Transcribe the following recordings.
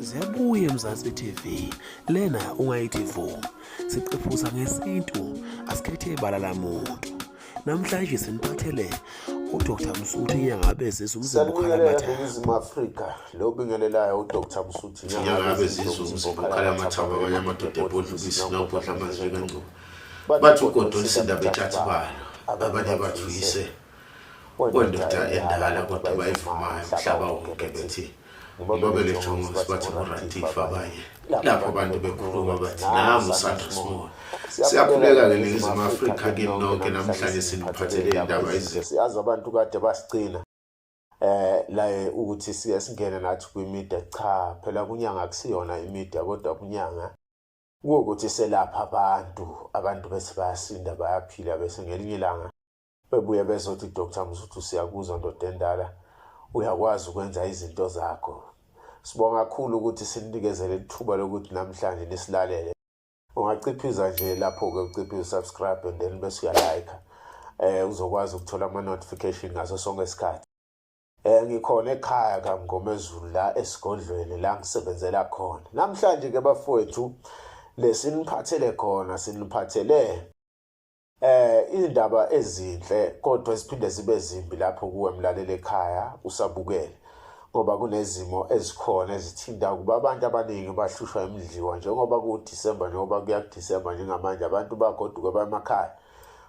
Ziyabuya eMzansi TV lena ungayithi vu siqephuza ngesintu asikhethe ibala lamuntu. Namhlanje siniphathele uDr Msuthu inyanga abezizwe umzimba ukhala Sanibingelela amathambo. Ningizimu Afrika, lo obingelelayo uDr Msuthu Inyanga inyanga abezizwe abezizwe umzimba umzimba ukhala ukhala amathambo amathambo abanye abanye amadoda amadoda ebhodla ebhodla ubisi ubisi nawubhodla nawubhodla amanzi amanzi bekangcuba. kaNgcuba. Bathi Bathi ugodo ugodo lisindaba lisindaba etshathi etshathi balo balo, abanye abanye bathi bathi uyise uyise wendoda wendoda endala endala kodwa kodwa bayivumayo bayivumayo umhlaba umhlaba wonke wonke bethi bethi ngibabele ngibabele jongo jongo sibathi sibathi nguratifa nguratifa abanye abanye lapho lapho abantu abantu bekhuluma bekhuluma bathi bathi namu namu Sandra Sandra Small. Small. Siyakhuleka-ke Siyakhuleka-ke Ningizimu Ningizimu Afrika Afrika kini kini nonke nonke namhlanje namhlanje siniphathele siniphathele iy'ndaba iy'ndaba ezinhle. ezinhle. Siyazi abantu kade basigcina la ukuthi sike singene nathi kwi-media. Cha, phela kunyanga akusiyona i-media kodwa kunyanga kuwukuthi selapha abantu, abantu bese bayasinda bayaphila bese ngelinye ilanga bebuye bezothi Dr Msuthu siyakuzwa ndoda endala uyakwazi ukwenza izinto zakho. Sibonga kakhulu ukuthi sinikezele ithuba lokuthi namhlanje nisilalele. Ungaciphiza nje lapho-ke uciphize usubscribe and then bese uyalike uzokwazi ukuthola ama-notification ngaso sonke isikhathi. Ngikhona ekhaya kaMngomezulu la esigodlweni la ngisebenzela khona. Namhlanje ke bafowethu lesiniphathele khona siniphathele izindaba ezinhle kodwa ziphinde zibe zimbi lapho kuwe mlaleli ekhaya usabukele ngoba kunezimo ezikhona ezithinta ukuba abantu abaningi bahlushwa imidliwa njengoba kuDisemba njengoba kuya kuDisemba njengamanje abantu bagoduka bemakhaya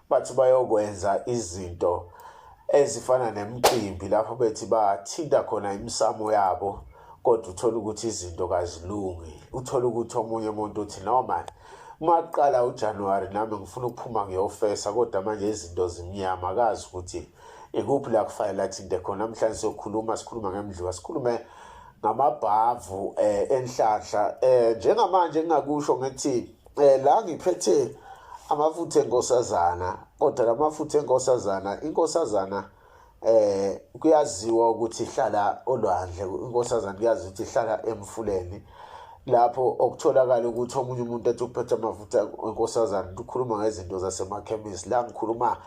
bathi bayokwenza izinto ezifana nemicimbi lapho bethi bathinta khona imisamo yabo kodwa uthola ukuthi izinto kazilungi uthola ukuthi omunye umuntu uthi no man uma kuqala uJanuary nami ngifuna ukuphuma ngiyofesa kodwa manje izinto zimnyama akazi ukuthi ikuphi la kufanele athinte khona. Namhlanje siyokhuluma sikhuluma ngemidliwa sikhulume ngamabhavu enhlanhla njengamanje ngingakusho ngithi la ngiphethe amafutha enkosazana kodwa lamafutha enkosazana inkosazana kuyaziwa ukuthi ihlala olwandle inkosazana kuyaziwa ukuthi ihlala emfuleni lapho okutholakala ukuthi omunye umuntu ethi uphethe amafutha enkosazana ukhuluma ngezinto zasemakhemisi la ngikhuluma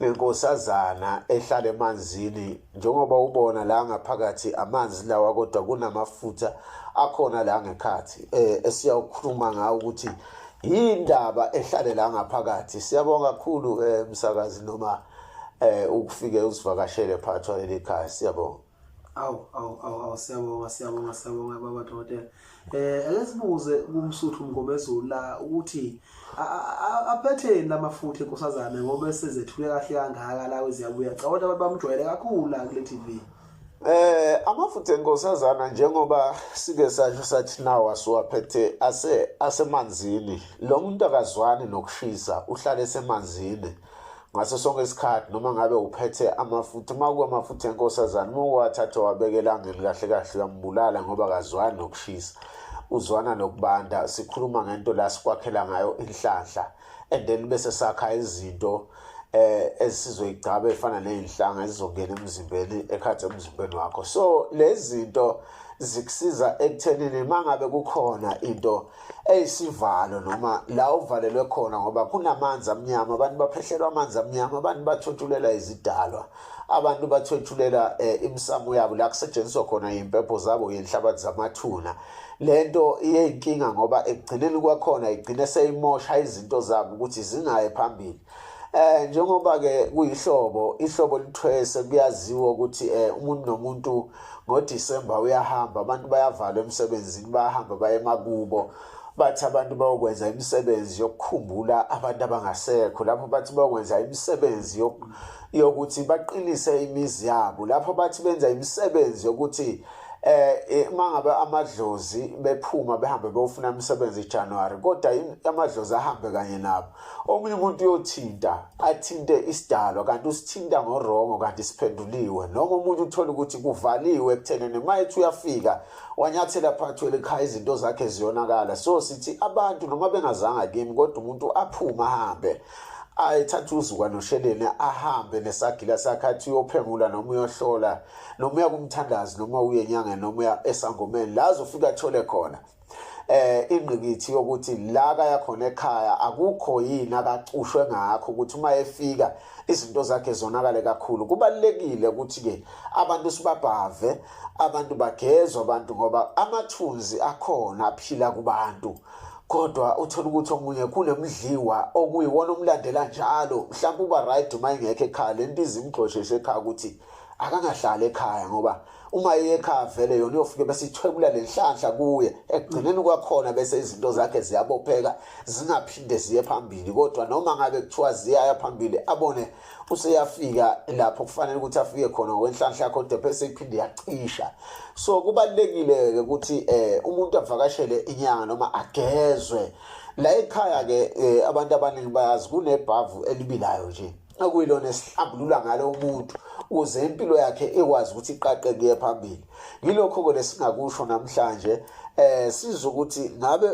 ngenkosazana ehlala emanzini njengoba ubona la ngaphakathi amanzi lawa kodwa kunamafutha akhona la ngekhathi esiyawukhuluma ngawo ukuthi yindaba ehlale la ngaphakathi. Siyabonga kakhulu msakazi noma ukufike usivakashele phakathi kwaleli khaya. Siyabonga. Awu awu awu awu siyabonga siyabonga siyabonga baba dokotela. Ake sibuze kuMsuthu Mngomezulu la ukuthi aphetheni lamafutha enkosazana ngoba esezethule kahle kangaka la kweziyabuya. Cha kodwa abantu bamjwayele kakhulu la kule TV. Amafutha enkosazana njengoba sike sasho sathi nawo asiwaphethe ase asemanzini. Lo muntu akazwani nokushisa, uhlale esemanzini ngaso sonke isikhathi noma ngabe uphethe amafutha uma kuamafutha enkosazana uma uwathatha wabeka elangeni kahle kahle uyambulala ngoba akazwani nokushisa uzwana nokubanda. Sikhuluma ngento la sikwakhela ngayo inhlanhla and then bese sakha izinto esizoyigcaba efana nezinhlanga ezizongena emzimbeni ekhathi emzimbeni wakho. So lezi zinto zikusiza ekuthenini mangabe kukhona into eyisivalo noma la uvalelwe khona ngoba kunamanzi amnyama abantu baphehlelwa amanzi amnyama abantu bathwethulela izidalwa abantu bathwethulela imisamo yabo la kusetshenziswa khona impepho zabo yenhlabathi zamathuna. Lento iyinkinga ngoba ekugcineni kwakhona igcine seyimosha izinto zabo ukuthi zingaye phambili. Njengoba ke kuyihlobo ihlobo lithwese kuyaziwa ukuthi umuntu nomuntu ngoDisemba uyahamba abantu bayavalwa emsebenzini bayahamba baye emakubo bathi abantu bayokwenza imisebenzi yokukhumbula abantu abangasekho lapho bathi bayokwenza imisebenzi yokuthi baqinise imizi yabo lapho bathi benza imisebenzi yokuthi uma ngabe amadlozi bephuma behambe beyofuna imisebenzi eJanuary kodwa amadlozi ahambe kanye nabo. Omunye umuntu uyothinta athinte isidalwa kanti usithinta ngorongo kanti siphenduliwe noma umuntu uthola ukuthi kuvaliwe ekuthenini uma ethi uyafika wanyathela phakathi kwelikhaya izinto zakhe ziyonakala. So sithi abantu noma bengazanga kimi kodwa umuntu aphume ahambe ayithathe uzuka nosheleni ahambe nesagila sakhe athi uyophengula noma uyohlola noma uya kumthandazi noma uye enyangeni noma uya esangomeni la azofika athole khona Ingqikithi yokuthi la kaya khona ekhaya akukho yini akacushwe ngakho ukuthi uma efika izinto zakhe zonakale kakhulu. Kubalulekile ukuthi ke abantu sibabhave, abantu bagezwe abantu, ngoba amathunzi akhona aphila kubantu, kodwa uthola ukuthi omunye kunemdliwa okuyiwona omlandela njalo. Mhlawumbe uba right uma engekho ekhaya, lento izimgxosheshe ekhaya ukuthi akangahlali ekhaya, ngoba uma iye ekhaya vele yona iyofike bese ithwebula lenhlanhla kuye ekugcineni kwakhona, bese izinto zakhe ziyabopheka zingaphinde ziye phambili. Kodwa noma ngabe kuthiwa ziyaya phambili, abone useyafika lapho kufanele ukuthi afike khona ngokwenhlanhla yakho, kodwa bese iphinde yacisha. So kubalulekile-ke ukuthi umuntu avakashele inyanga noma agezwe la ekhaya-ke. Abantu abaningi bayazi kunebhavu elibilayo nje okuyilona esihlambulula ngalo umuntu ukuze impilo yakhe ikwazi ukuthi iqaqe kuye phambili. Yilokho-ke lesingakusho namhlanje. Sizwe ukuthi ngabe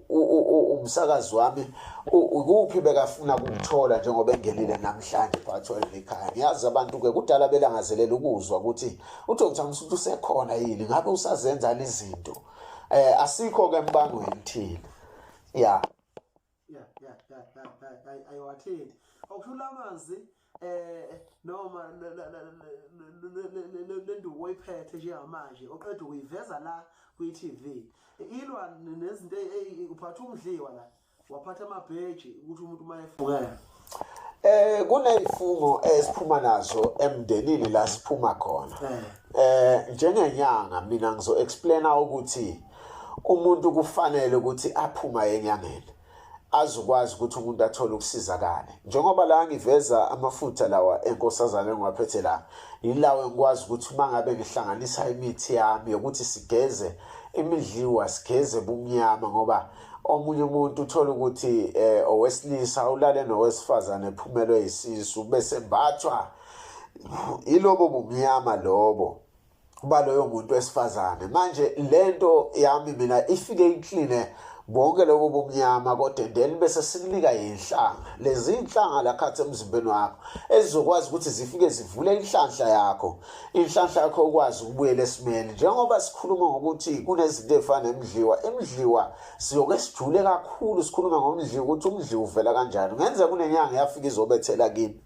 umsakazi wami ukuphi bekafuna ukuthola njengoba engenile namhlanje phakathi ekhaya. Ngiyazi abantu-ke kudala belangazelela ukuzwa ukuthi uDr Msuthu usekhona yini, ngabe usazenzani izinto. Asikho-ke embangweni thina ya. Ya, ayiwathinti okushula amanzi noma le nduku oyiphethe njengamanje oqeda ukuyiveza la kwi-TV ilwa nezinto, uphatha umdliwa la, waphatha amabheji ukuthi umuntu uma efukela. Kunezifungo esiphuma nazo emndenini la siphuma khona. Njengenyanga mina ngizo explaina ukuthi umuntu kufanele ukuthi aphuma enyangeni azokwazi ukuthi umuntu athole ukusizakala. Njengoba la ngiveza amafutha lawa enkosazana engiwaphethe la, yilawo engikwazi ukuthi uma ngabe ngihlanganisa imithi yami yokuthi sigeze imidliwa, sigeze bumnyama, ngoba omunye umuntu uthola ukuthi owesilisa ulale nowesifazane ephumelwe isisu bese mbathwa ilobo bumnyama lobo baloyo muntu wesifazane. Manje lento yami mina ifike ikline bonke lobo bumnyama, kodwa then bese sikunika inhlanga, lezi inhlanga lakhathi emzimbeni wakho ezizokwazi ukuthi zifike zivule inhlanhla yakho, inhlanhla yakho ukwazi ukubuyela esimeni. Njengoba sikhuluma ngokuthi kunezinto ezifana nemidliwa, imidliwa siyoke sijule kakhulu sikhuluma ngomdliwa ukuthi umdliwa uvela kanjani. Kungenzeka kunenyanga yafika izobethela kini,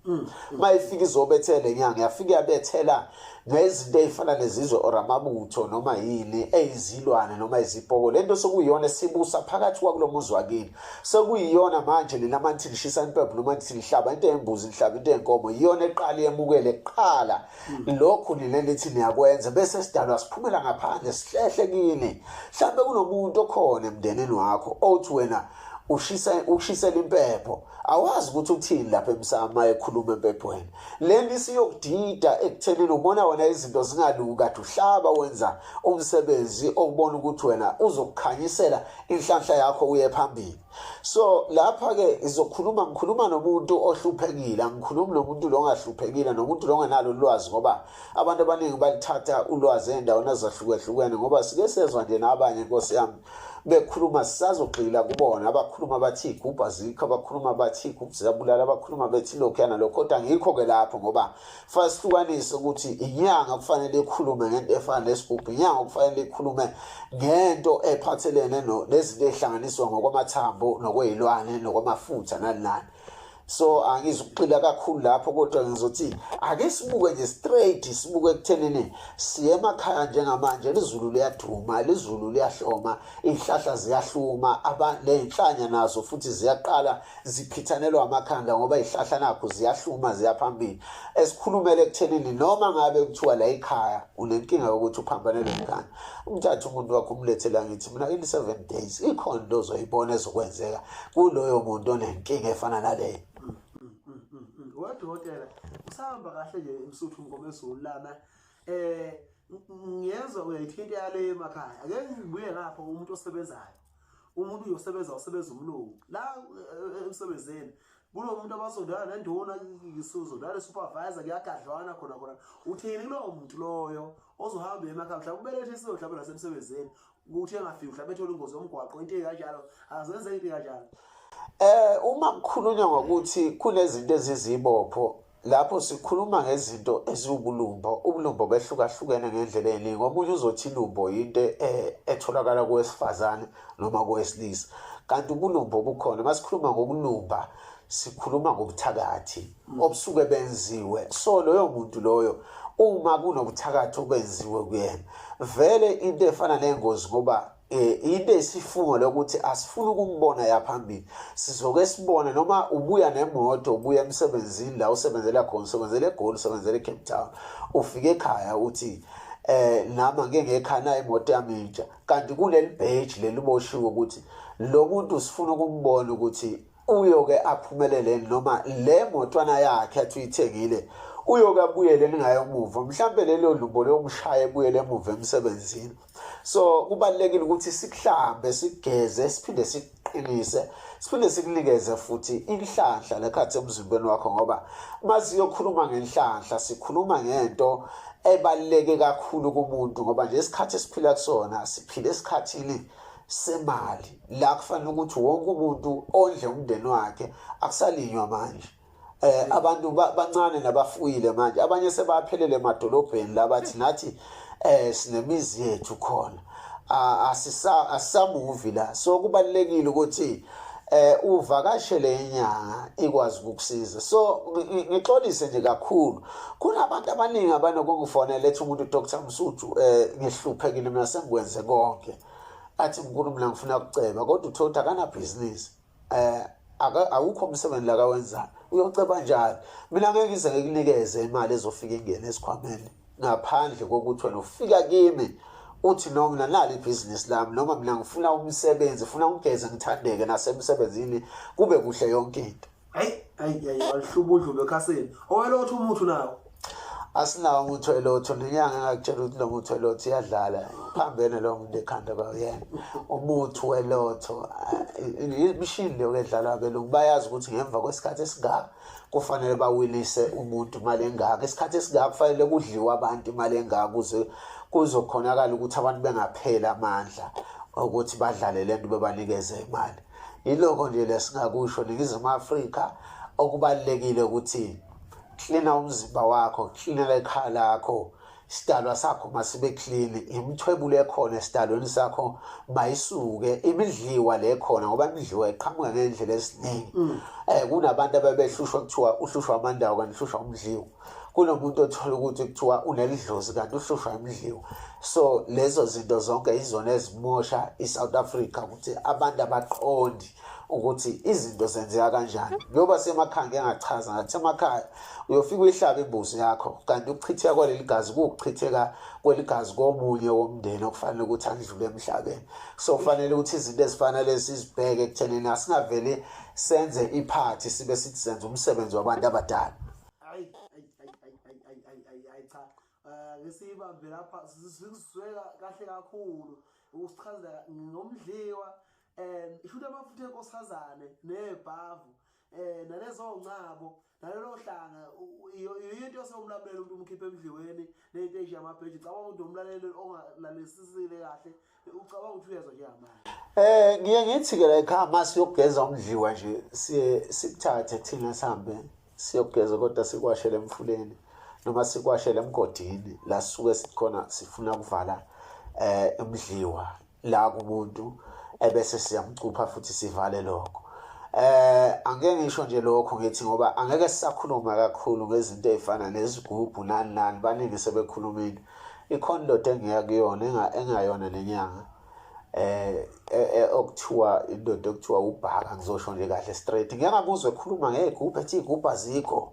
uma ifika izobethela inyanga yafika yabethela ngezinto ey'fana nezizwe or amabutho noma yini eyizilwane noma izipoko, lento sekuyiyona esibusa phakathi kwakulo muzi wakini, sekuyiyona manje lena manithi lishisa impepho noma nithi lihlaba into eyembuzi, lihlaba into ey'nkomo, iyona eqala yemukele kuqala lokhu nina nithi niyakwenza, bese sidalwa siphumela ngaphandle sihlehle kini. Mhlawumbe kunomuntu okhona emndenini wakho othi wena ushisa ushisela impepho, awazi ukuthi uthini lapha emsamo ekhuluma empephweni, lento isiyokudida ekuthenini ubona wena izinto zingalungi, kade uhlaba wenza umsebenzi okubona ukuthi wena uzokukhanyisela inhlanhla yakho uye phambili. So lapha-ke izokhuluma, ngikhuluma nomuntu ohluphekile, angikhulumi nomuntu lo ongahluphekile nomuntu lo ongenalo ulwazi, ngoba abantu abaningi balithatha ulwazi ey'ndaweni ezahlukahlukene, ngoba sike sezwa nje nabanye, nkosi yami, bekhuluma, sisazogxila kubona abakhuluma bathi iy'gubhu azikho, abakhuluma bathi iy'gubhu ziyabulala, abakhuluma bethi lokhuyana lokho, kodwa ngikho-ke lapho ngoba fanele sihlukanise ukuthi inyanga kufanele ikhulume ngento efana nesigubhu, inyanga kufanele ikhulume ngento ephathelene nezinto ey'hlanganiswa ngokwamathambo nokwey'lwane nokwamafutha nani nani. So angizukugxila kakhulu lapho, kodwa ngizothi ake sibuke nje straight, sibuke ekuthenini siye emakhaya njengamanje lizulu liyaduma, lizulu liyahloma, iy'hlahla ziyahluma, ney'nhlanya nazo futhi ziyaqala ziphithanelwa amakhanda ngoba iy'hlahla nakho ziyahluma ziyaphambili. Esikhulumele ekuthenini noma ngabe kuthiwa la ekhaya unenkinga yokuthi uphambanelwe ikhanda, umthathe umuntu wakho umlethela, ngithi mina in 7 days ikhona into ozoyibona ezokwenzeka kuloyo muntu onenkinga efana naleyo. Wadokotela, usahamba kahle nje eMsuthu Mngomezulu lana. Ngiyezwa uyayithinta yale emakhaya. Ake ngibuye ngapha umuntu osebenzayo. Umuntu uyosebenza, usebenza umlungu. La emsebenzini kunomuntu abasondana nenduna, ngisuzondana ne-supervisor, kuyagadlwana khona khona. Uthini kulowo muntu loyo ozohamba emakhaya, mhlawumbe ubelethisiwe mhlawumbe nasemsebenzini, ukuthi engafiki mhlawumbe ethola ingozi yomgwaqo, into ey'kanjalo, azenze into ey'kanjalo? Uma kukhulunywa ngokuthi kunezinto ezizibopho Lapho sikhuluma ngezinto eziwubulumbo, ubulumbo behlukahlukene ngendlela eningi. Omunye uzothi ilumbo yinto etholakala kowesifazane noma kowesilisa, kanti ubulumbo bukhona. Uma sikhuluma ngokulumba, sikhuluma ngobuthakathi obusuke benziwe. So loyo muntu loyo, uma kunobuthakathi obenziwe kuyena, vele into efana nengozi, ngoba into esifungo lokuthi asifuni ukumbona yaphambili, sizoke sibone noma ubuya nemoto, ubuya emsebenzini la usebenzela khona, usebenzela eGoli, usebenzela eCape Town, ufike ekhaya uthi nami angeke ngekhaya nayo imoto yami intsha, kanti kuleli bheji leliboshiwe ukuthi lo muntu sifuna ukumbona ukuthi uyoke aphumelele noma le motwana yakhe athi uyithengile uyoke abuyele ngayo emuva, mhlambe lelo lumbo lomshaya ebuyele emuva emsebenzini. So kubalulekile ukuthi sikuhlambe, sikugeze, siphinde sikuqinise, siphinde sikunikeze futhi inhlanhla lekhathi emzimbeni wakho, ngoba uma siyokhuluma ngenhlanhla sikhuluma ngento ebaluleke kakhulu kumuntu, ngoba nje isikhathi esiphila kusona siphila esikhathini semali la kufanele ukuthi wonke umuntu ondle umndeni wakhe. Akusalinywa manje, abantu bancane nabafuyile manje, abanye sebaphelele emadolobheni la bathi nathi sinemizi yethu khona, asisamuvi la. So kubalulekile ukuthi uvakashele inyanga ikwazi ukukusiza. So ngixolise nje kakhulu, kunabantu abaningi abanokungifonela ethi umuntu, Dr Msuthu, ngihluphekile mina, sengikwenze konke, athi mkhulu mina ngifuna ukuceba, kodwa uthola ukuthi akanabhizinisi, awukho umsebenzi la kawenzayo, uyoceba njalo. Mina ngeke ngize ngikunikeze imali ezofika ingene esikhwameni ngaphandle kokuthi wena ufika kimi uthi no, mina nali ibhizinisi lami, noma mina ngifuna umsebenzi, ngifuna ungigeze ngithandeke nasemsebenzini kube kuhle yonke into. Hayi hayi hayi, walihluba udlube ekhasini. Owelotho umuthi nawo? Asinawo umuthi welotho. Nenyanga engakutshela ukuthi lo muthi welotho iyadlala, phambene lo muntu ekhanda kwawuyena. Umuthi welotho imishini leyo edlalwa abelungu, bayazi ukuthi ngemva kwesikhathi esingaka kufanele bawinise umuntu imali engaka, isikhathi esingaka kufanele kudliwe abantu imali engaka, ukuze kuzokhonakala ukuthi abantu bengapheli amandla ukuthi badlale lento bebanikeze imali. Yilokho nje lesingakusho. Ningizimu Afrika, okubalulekile ukuthi klina umzimba wakho, klinela ekhaya lakho, isidalwa sakho masibe clean, imithwebulo ekhona esidalweni sakho mayisuke, imidliwa le khona, ngoba imidliwa iqhamuka ngendlela eziningi. Kunabantu ababehlushwa kuthiwa uhlushwa amandawo kanti uhlushwa umdliwa, kunomuntu othola ukuthi kuthiwa unelidlozi kanti uhlushwa imidliwa. So lezo zinto zonke izona ezimosha iSouth Africa, ukuthi abantu abaqondi ukuthi izinto zenzeka kanjani. Njengoba semakhaya, ngike ngachaza ngathi emakhaya uyofika uyihlabe imbuzi yakho, kanti ukuchitheka kwaleli gazi kuwukuchitheka kweligazi komunye womndeni okufanele ukuthi andlule emhlabeni. So kufanele ukuthi izinto ezifana lezi sizibheke ekuthenini asingaveli senze iphathi sibe sithi senza umsebenzi wabantu abadala. Hayi hayi hayi hayi hayi hayi hayi hayi, cha, ngesibambe lapha, sikuzweka kahle kakhulu ukusichazela ngomdliwa, ishuthi amafutha enkosazane nebhavu, nalezo ncabo nalelo hlanga, into osewumlamulela umuntu umkhiphe emdliweni nento enje amabheji. Cabanga ukuthi umlaleli ongalalelisisile kahle ucabanga ukuthi uyezwa njengamanje. Ngiye ngithi ke la ekhaya masiyogeza umdliwa nje, siye sikuthathe thina sihambe siyogeza, kodwa sikwashele emfuleni noma sikwashele emgodini la sisuke sikhona sifuna ukuvala umdliwa la kumuntu, ebese siyamcupha futhi sivale lokho. Angeke ngisho nje lokho ngithi ngoba angeke sisakhuluma kakhulu ngezinto ezifana nezigubhu nani nani, baningi sebekhulumile. Ikhona indoda engiya kuyona engayona nenyanga, okuthiwa indoda okuthiwa ubhaka, ngizosho nje kahle straight, ngeke ngakuzwe ekhuluma ngegubhu, ethi igubhu azikho.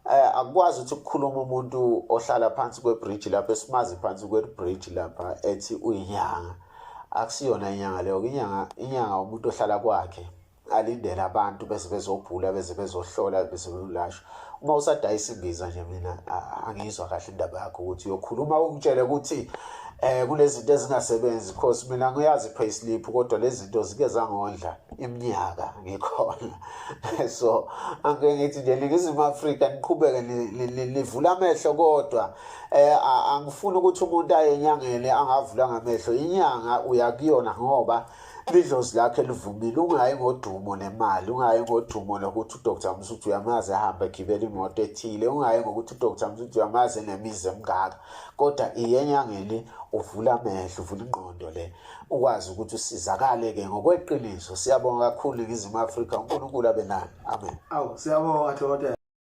Akukwazi ukuthi ukukhuluma umuntu ohlala phansi kwebridge lapha, esimazi phansi kwebridge lapha, ethi uyinyanga. Akusiyona inyanga leyo. Inyanga umuntu ohlala kwakhe alindele abantu bese bezobhula, bese bezohlola, bese belashwa. Uma usadayisa imbiza nje, mina angizwa kahle indaba yakho ukuthi uyokhuluma ungitshele ukuthi kunezinto ezingasebenzi, because mina ngiyazi payslip, kodwa lezi zinto zike zangondla iminyaka ngikhona. So angeke ngithi nje Ningizimu Afrika niqhubeke nivula amehlo, kodwa angifuni ukuthi umuntu aye enyangeni angavulanga amehlo. Inyanga uya kuyona ngoba Idlozi lakhe livumile, ungayi ngodumo nemali, ungayi ngodumo lokuthi uDr Msuthu uyamazi ahambe egibela imoto ethile, ungayi ngokuthi uDr Msuthu uyamazi enemizi emingaka, kodwa iye enyangeni uvula amehlo, uvula ingqondo le, ukwazi ukuthi usizakale-ke ngokweqiniso. Siyabonga kakhulu Ningizimu Afrika, uNkulunkulu abe nani, amen. Awu, siyabonga dokotela.